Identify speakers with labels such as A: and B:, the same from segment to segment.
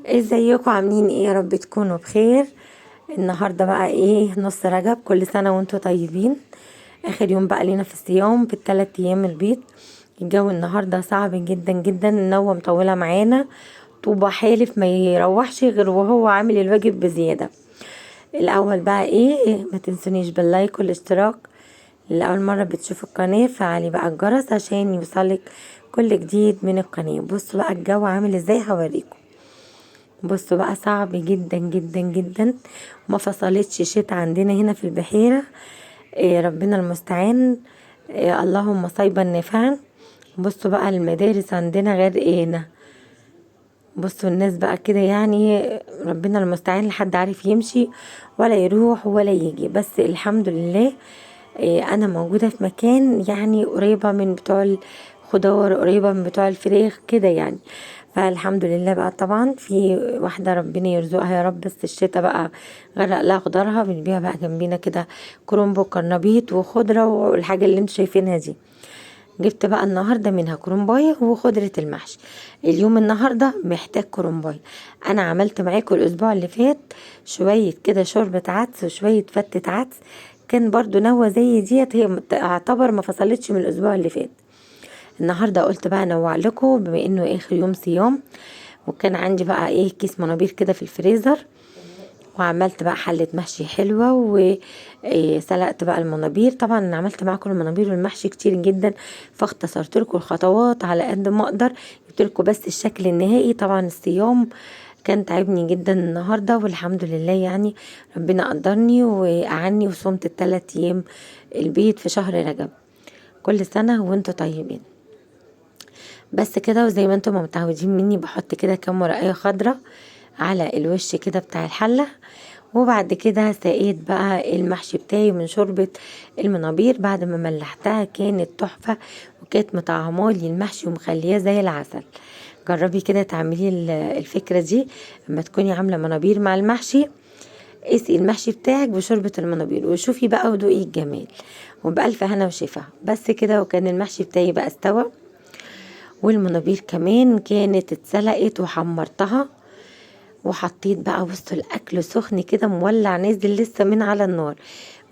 A: ازيكم؟ عاملين ايه؟ يا رب تكونوا بخير. النهارده بقى ايه، نص رجب، كل سنة وانتم طيبين. اخر يوم بقى لينا في الصيام في الثلاث ايام البيض. الجو النهارده صعب جدا جدا، النوة مطولة معانا، طوبة حالف ما يروحش غير وهو عامل الواجب بزيادة. الاول بقى ايه، ما تنسونيش بال like والاشتراك. لأول مرة بتشوف القناة فعلي بقى الجرس عشان يوصلك كل جديد من القناة. بصوا بقى الجو عامل ازاي، هوريكم. بصوا بقى صعب جدا جدا جدا، ما فصلتش شتا عندنا هنا في البحيرة. إيه ربنا المستعان، إيه اللهم صيبا نافعا. بصوا بقى المدارس عندنا غرقانة. بصوا الناس بقى كده، ربنا المستعان، لحد عارف يمشي ولا يروح ولا يجي. بس الحمد لله إيه انا موجودة في مكان قريبة من بتوع الخضار، قريبة من بتوع الفراخ كده فالحمد لله بقى. طبعا في واحدة ربنا يرزقها يا رب، بس الشتا بقى غرق لها خضارها، بنبيع بقى جنبينا كده كرنب وقرنبيط وخضرة والحاجة اللي انتوا شايفينها دي. جبت بقى النهاردة منها كرنباية وخضرة المحشي. اليوم النهاردة محتاج كرنباية. انا عملت معاكم الاسبوع اللي فات شوية كده شوربة عدس وشوية فتة عدس، كان برضو نوة زي ديت، هي تعتبر ما فصلتش من الاسبوع اللي فات. النهاردة قلت بقى انوع لكم بما انه اخر يوم صيام، وكان عندي بقى ايه كيس منابير كده في الفريزر، وعملت بقى حلة محشي حلوة وسلقت بقى المنابير. طبعا انا عملت معاكم المنابير والمحشي كتير جدا، فاختصرت لكم الخطوات على قد ما اقدر، جبت لكم بس الشكل النهائي. طبعا الصيام كان تعبني جدا النهارده، والحمد لله ربنا قدرني وأعني وصمت الثلاث ايام البيت في شهر رجب. كل سنة وانتم طيبين. بس كده، وزي ما انتم متعودين مني بحط كده كام ورقية خضراء على الوش كده بتاع الحلة. وبعد كده سقيت بقى المحشي بتاعي من شوربة المنابير بعد ما ملحتها، كانت تحفة وكانت مطعمالي المحشي ومخلياه زي العسل. جربي كده تعملي الفكرة دي لما تكوني عاملة منابير مع المحشي، اسقي المحشي بتاعك بشوربة المنابير وشوفي بقى ودوقي الجمال، وبألف هنا وشفا. بس كده، وكان المحشي بتاعي بقى استوى، والمنابير كمان كانت اتسلقت وحمرتها، وحطيت بقى وسط الاكل سخن كده مولع نازل لسه من على النار.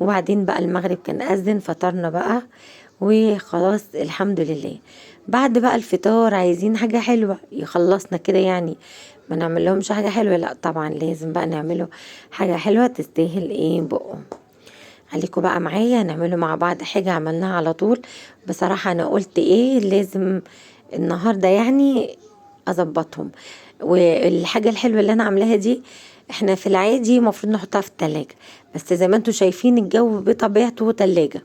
A: وبعدين بقى المغرب كان اذن، فطرنا بقى وخلاص الحمد لله. بعد بقى الفطار عايزين حاجة حلوة يخلصنا كده، ما نعمل لهمش حاجة حلوة، لا طبعا لازم بقى نعمله حاجة حلوة تستاهل ايه بقهم. خليكوا بقى معايا نعمله مع بعض حاجة عملناها على طول. بصراحة انا قلت ايه لازم النهاردة اظبطهم. والحاجة الحلوة اللي انا عاملاها دي احنا في العادي المفروض نحطها في التلاجة، بس زي ما انتوا شايفين الجو بطبيعته تلاجة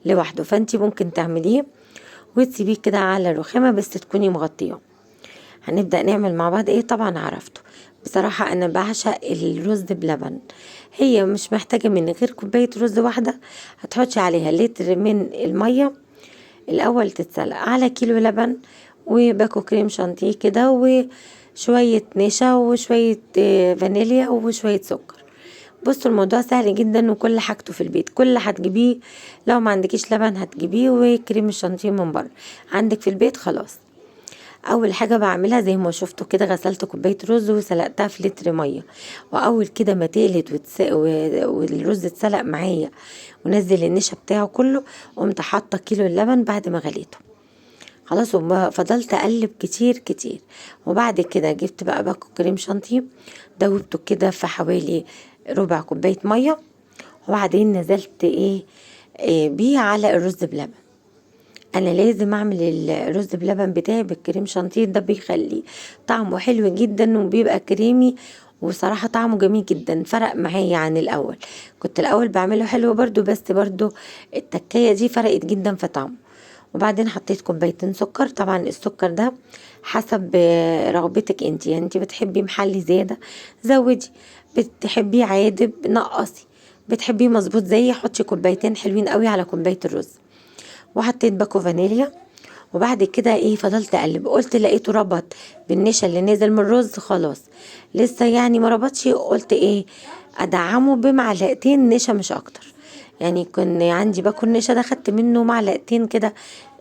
A: لوحده، فانتي ممكن تعمليه وتسيبيه كده على الرخامة بس تكوني مغطياه. هنبدأ نعمل مع بعض ايه، طبعا عرفته. بصراحة انا بعشق الرز بلبن، هي مش محتاجة من غير كوباية رز واحدة، هتحطي عليها لتر من المية الاول تتسلق، على كيلو لبن وباكو كريم شانتيه كده، وشوية نشا وشوية فانيليا وشوية سكر. بصوا الموضوع سهل جدا، وكل حاجته في البيت، كل هتجيبيه لو ما عندكيش لبن هتجيبيه، وكريم الشانتيه من بره عندك في البيت خلاص. اول حاجة بعملها زي ما شفتوا كده، غسلت كوباية رز وسلقتها في لتر مية، واول كده ما تقلت والرز اتسلق معايا ونزل النشا بتاعه كله، قمت حاطه كيلو اللبن بعد ما غليته خلاص، وفضلت اقلب كتير كتير. وبعد كده جبت بقى باكو كريم شانتيه دوبته كده في حوالي ربع كوباية مية، وبعدين نزلت بيه على الرز بلبن. انا لازم اعمل الرز بلبن بتاعي بالكريم شانتيه ده، بيخلي طعمه حلو جدا وبيبقى كريمي، وصراحة طعمه جميل جدا. فرق معايا عن الاول، كنت الاول بعمله حلو برضو، بس برضو التكاية دي فرقت جدا في طعمه. وبعدين حطيت كوبايتين سكر، طبعا السكر ده حسب رغبتك انت، انت بتحبي محلي زيادة زودي، بتحبيه عادب نقصي، بتحبيه مظبوط زيي حطي كوبايتين حلوين قوي على كوباية الرز. وحطيت باكو فانيليا، وبعد كده فضلت اقلب، قلت لقيته ربط بالنشا اللي نازل من الرز خلاص، لسه ما ربطش، قلت ادعمه بمعلقتين نشا مش اكتر. كان عندي باكو النشا ده خدت منه معلقتين كده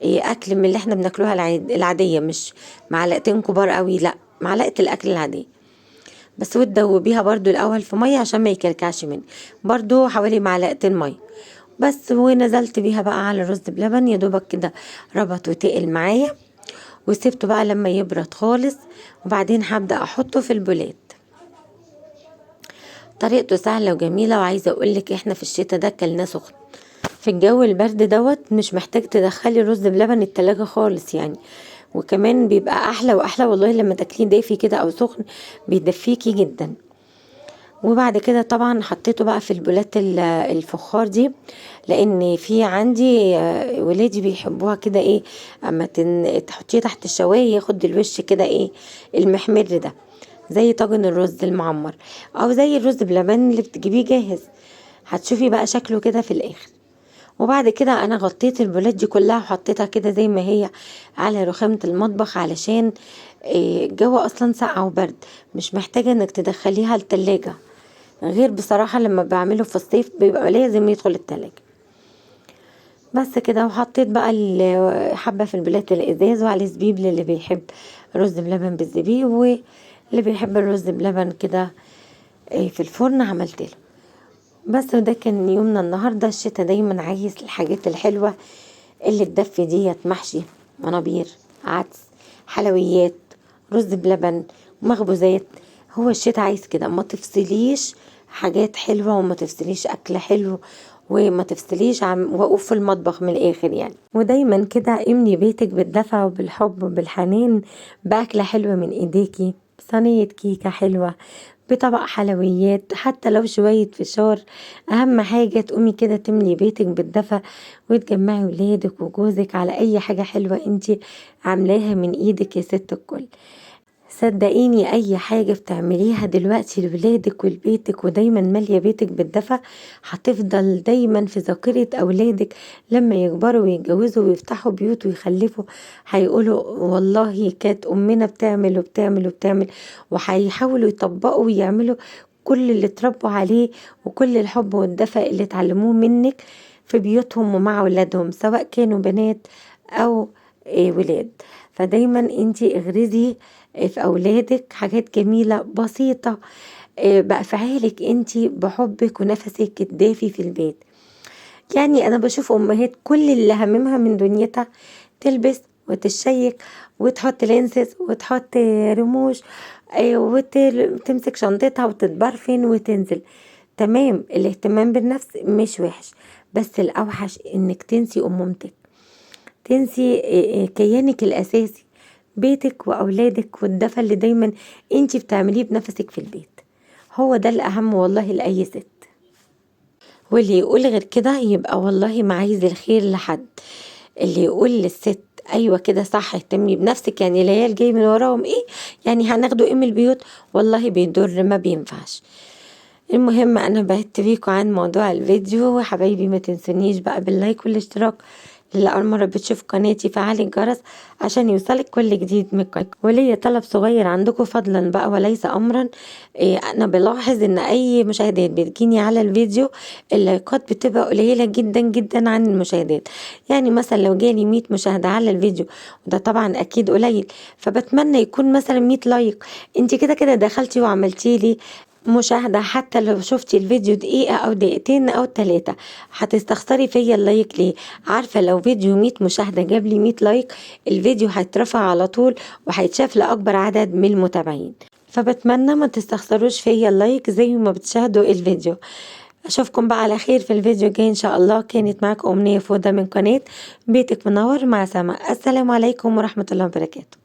A: اكل من اللي احنا بناكلوها العادية، مش معلقتين كبار قوي، لا معلقة الاكل العادية. بس، وتدوبيها برضو الاول في مية عشان ما يكلكعش مني، برضو حوالي معلقتين مية بس. ونزلت بيها بقى على الرز بلبن، يا دوبك كده ربط وتقل معايا، وسبته بقى لما يبرد خالص، وبعدين هبدأ احطه في البولات. طريقته سهلة وجميلة، وعايزة اقولك احنا في الشتاء ده كلناه سخن، في الجو البرد دوت مش محتاج تدخلي الرز بلبن التلاجة خالص يعني، وكمان بيبقى احلى واحلى والله لما تاكليه دافي كده او سخن، بيدفيكي جدا. وبعد كده طبعا حطيته بقى في البولات الفخار دي، لان في عندي ولادي بيحبوها كده ايه، اما تحطيه تحت الشوايه ياخد الوش كده ايه المحمر ده، زي طاجن الرز المعمر او زي الرز بلبن اللي بتجيبيه جاهز، هتشوفي بقى شكله كده في الاخر. وبعد كده انا غطيت البولات دي كلها وحطيتها كده زي ما هي على رخامة المطبخ، علشان الجو اصلا ساقع وبرد، مش محتاجة انك تدخليها التلاجة، غير بصراحة لما بعمله في الصيف بيبقى لازم يدخل التلاجة. بس كده. وحطيت بقى حبة في البولات الازاز، وعلى زبيب للي بيحب رز بلبن بالزبيب، واللي بيحب الرز بلبن كده في الفرن عملت له بس. وده كان يومنا النهارده. الشتا دايما عايز الحاجات الحلوة اللي تدفي ديت، محشي، منابير، عدس، حلويات، رز بلبن، مخبوزات. هو الشتا عايز كده، ما تفصليش حاجات حلوة، وما تفصليش اكل حلو، وما تفصليش عن وقوف في المطبخ من الاخر يعني. ودايما كده املي بيتك بالدفى وبالحب وبالحنان، باكله حلوة من ايديكي، صينية كيكة حلوة، بطبق حلويات، حتى لو شوية فشار. اهم حاجة تقومي كده تملي بيتك بالدفى، وتجمعي ولادك وجوزك على اي حاجة حلوة انتي عاملاها من ايدك يا ست الكل. صدقيني اي حاجة بتعمليها دلوقتي لولادك ولبيتك، ودايما مالية بيتك بالدفى، هتفضل دايما في ذاكرة اولادك لما يكبروا ويتجوزوا ويفتحوا بيوت ويخلفوا، هيقولوا والله كانت امنا بتعمل وبتعمل وبتعمل، وهيحاولوا يطبقوا ويعملوا كل اللي اتربوا عليه وكل الحب والدفى اللي اتعلموه منك في بيوتهم ومع اولادهم، سواء كانوا بنات او ولاد. فدايما انتي اغرزي في اولادك حاجات جميلة بسيطة بافعالك انتي، بحبك ونفسك الدافي في البيت. يعني انا بشوف امهات كل اللي هممها من دنيتها تلبس وتشيك وتحط lenses وتحط رموش وتمسك شنطتها وتتبرفن وتنزل. تمام، الاهتمام بالنفس مش وحش، بس الاوحش انك تنسي امومتك، تنسي كيانك الاساسي، بيتك واولادك والدفى اللي دايما انتي بتعمليه بنفسك في البيت. هو ده الاهم والله لاي ست. واللي يقول غير كده يبقى والله ما عايز الخير لحد. اللي يقول للست ايوه كده صح اهتمي بنفسك، يعني العيال جاي من وراهم ايه، يعني هناخده ايه من البيوت، والله بيضر ما بينفعش. المهم انا بعدت بيكم عن موضوع الفيديو، وحبايبي ما تنسونيش بقى بال like والاشتراك. اللي اول مرة بتشوف قناتي فعلي الجرس عشان يوصلك كل جديد من القناة. وليا طلب صغير عندكم فضلا بقى وليس امرا، انا بلاحظ ان اي مشاهدات بتجيني على الفيديو اللايكات بتبقى قليله جدا جدا عن المشاهدات. يعني مثلا لو جالي 100 مشاهده على الفيديو، وده طبعا اكيد قليل، فبتمنى يكون مثلا 100 like. انت كده كده دخلتي وعملتي لي مشاهدة، حتى لو شفتي الفيديو دقيقة أو دقيقتين أو 3 هتستخسري فيا ال like ليه؟ عارفة لو فيديو 100 مشاهدة جاب لي 100 like الفيديو هيترفع على طول وهيتشاف لأكبر عدد من المتابعين. فبتمنى ما تستخسروش فيا ال like زي ما بتشاهدوا الفيديو. أشوفكم بقى على خير في الفيديو الجاي إن شاء الله. كانت معاكم أمنية فودة من قناة بيتك منور مع سما. السلام عليكم ورحمة الله وبركاته.